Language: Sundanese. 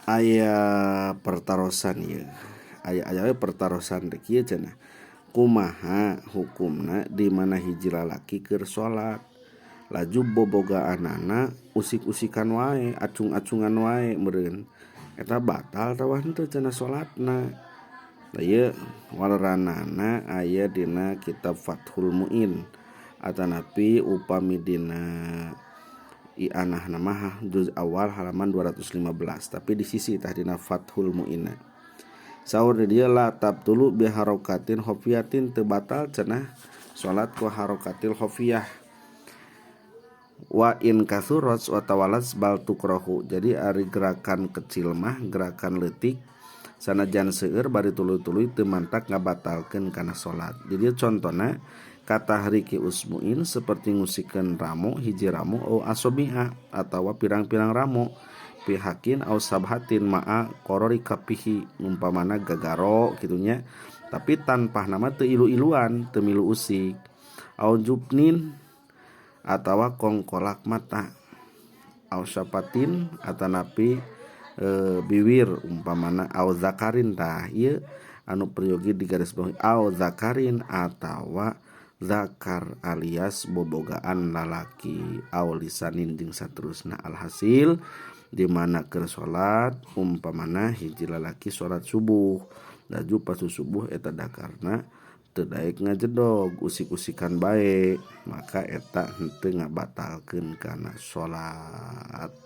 Aya pertarosan ieu, aya aya we pertarosan teh kieu cenah, kumaha hukumna di mana hiji lalaki keur salat laju bobogaanana usik-usikan wae, acung-acungan wae meureun, eta batal atawa henteu cenah salatna? Nah, ieu waleranana aya dina kitab Fathul Muin atanapi upami dina I'anah mah juz awal halaman 215, tapi di sisi tah dina Fathul Muin. Saur di dieu, la tabtulu bi harokatin khofiyatin, teu batal cenah salat ku harokatil khofiyah, wa in kathurat wa tawalat bal tukrahu. Jadi ari gerakan kecil mah, gerakan leutik, sanajan seueur bari tuluy-tuluy, teu mantak ngabatalkeun kana salat. Jadi contohna katahriki usbu'in, seperti ngusikeun ramo, hiji ramo, au asobi'a, atawa pirang-pirang ramo, fi hakin au sabhatin ma'a qorori kafihi, umpamana gagaro kitu nya, tapi tanpa nama teu ilu-iluan, teu milu usik, au jufnin, atawa kongkolak mata, au syafatin, atanapi biwir umpamana, au zakarin. Tah, ieu anu peryogi di garis bawah, au zakarin, atawa zakar alias bobogaan lalaki, au lisanin, jeung saterusna. Alhasil, di mana keur salat, umpamana hiji lalaki salat subuh, laju pas subuh eta dakarna teu daek ngajedog, usik-usikan bae, maka eta henteu ngabatalkeun kana salat.